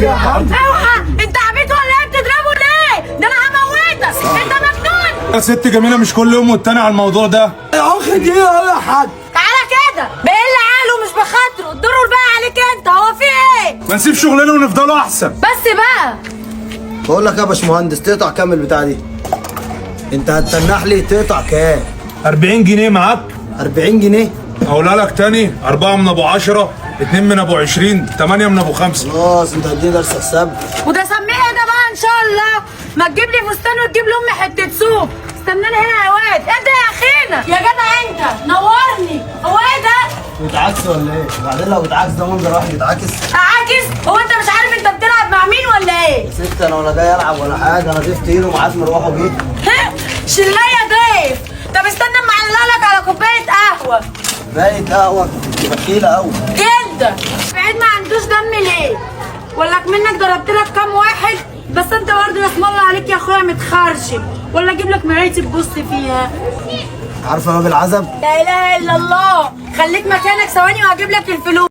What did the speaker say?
يا حاج. اوعى، انت عبيط ولا ايه؟ بتضربه ليه؟ ده انا هموتك، انت مجنون. يا ست جميلة، مش كل يوم والتاني على الموضوع ده. يا اخي دي يا حاج. تعالى كده، بقل عقله مش بخاطره، الدور بقى عليك انت. هو في ايه؟ ما نسيب شغلنا ونفضلوا احسن. بس بقى. بقول لك يا باشمهندس، تقطع كام البتاعه دي؟ انت هتتنح لي تقطع كام؟ 40 جنيه معاك؟ 40 جنيه؟ اقولها لك تاني، 4 من ابو 10، 2 من ابو 20، 8 من ابو 5. خلاص انت هتديني درس حساب. وده سميه ايه ده بقى ان شاء الله؟ ما تجيب لي فستان وتجيب لامي حتة صوف. استناني هنا يا واد. ايه ده يا اخينا؟ يا جدع انت نورني. هو ايه ده؟ بتعكس ولا ايه؟ وبعدين لو بتعكس ده منظر واحد يتعكس؟ عاكس؟ هو انت مش عارف انت بتلعب مع مين ولا ايه؟ يا ست انا ولا جاي العب ولا حاجة، انا ضيف تقيل ومعاد مروحة جه. ها؟ شلايه ضيف؟ طب استنى اما اعلق لك على كوباية قهوة. بايت قهوة بخيله قوي. جدا بعيد ما عندوش دم ليه؟ ولا منك ضربت لك كام واحد؟ بس انت برضه اسم الله عليك يا اخويا متخرشم. ولا اجيب لك مرايتي تبص فيها؟ عارفه باب العزب؟ لا اله الا الله. خليك مكانك ثواني وهجيب لك الفلوس.